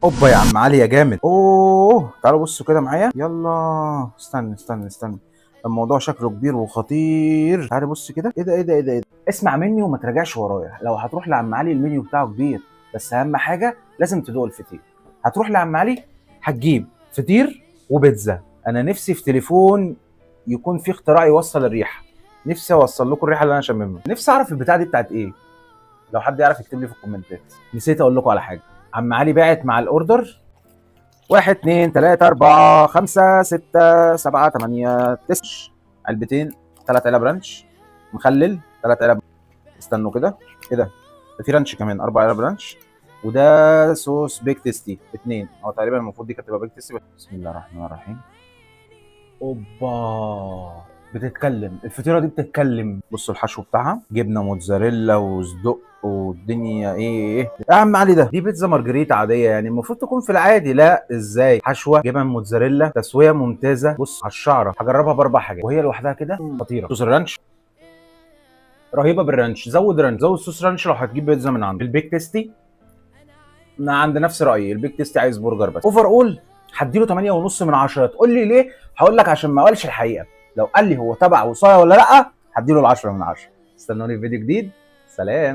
اوبا يا عم علي يا جامد. اوه تعالوا بصوا كده معايا، يلا استنى استنى استنى، الموضوع شكله كبير وخطير. تعالى بص كده، ايه ده ايه ده ايه ده، إيه ده؟ اسمع مني وما تراجعش ورايا. لو هتروح لعم علي المنيو بتاعه كبير، بس اهم حاجة لازم تدوق الفطير. هتروح لعم علي هتجيب فطير وبيتزا. انا نفسي في تليفون يكون فيه اختراع يوصل الريحة، نفسي اوصل لكم الريحة اللي انا شاممها. نفسي اعرف البتاعه دي بتاعت ايه، لو حد يعرف يكتب لي في الكومنتات. نسيت اقول لكم على حاجة، عم علي باعت مع ال order 1 2 3 4 5 6 7 8 9 علبتين، 3 علب ranch مخلل، 3 علب، استنوا كده، ايه ده؟ ده في ranch كمان، 4 علب ranch، وده صوص Big Tasty 2، هو تقريبا المفروض دي كانت تبقى Big Tasty. بسم الله الرحمن الرحيم. اوبا بتتكلم الفطيره دي، بتتكلم. بصوا الحشو بتاعها جبنه موتزاريلا وصدق والدنيا ايه ايه يا عم علي. ده دي بيتزا مارجريتا عادية يعني المفروض تكون في العادي، لا ازاي؟ حشوه جبن موتزاريلا، تسويه ممتازة. بص على الشعرة، هجربها باربع حاجات وهي لوحدها كده خطيرة. صوص ال ranch رهيبة بال ranch، زود ranch، زود صوص ranch لو هتجيب بيتزا من عنده. ال Big Tasty انا عند نفس رايي، ال Big Tasty عايز برجر بس. overall هديله 8.5 من 10. تقول لي ليه؟ هقول لك عشان ما قالش الحقيقة. لو قال لي هو تبع وصايه ولا لا هديله ال 10 من 10. استنوني في فيديو جديد، سلام.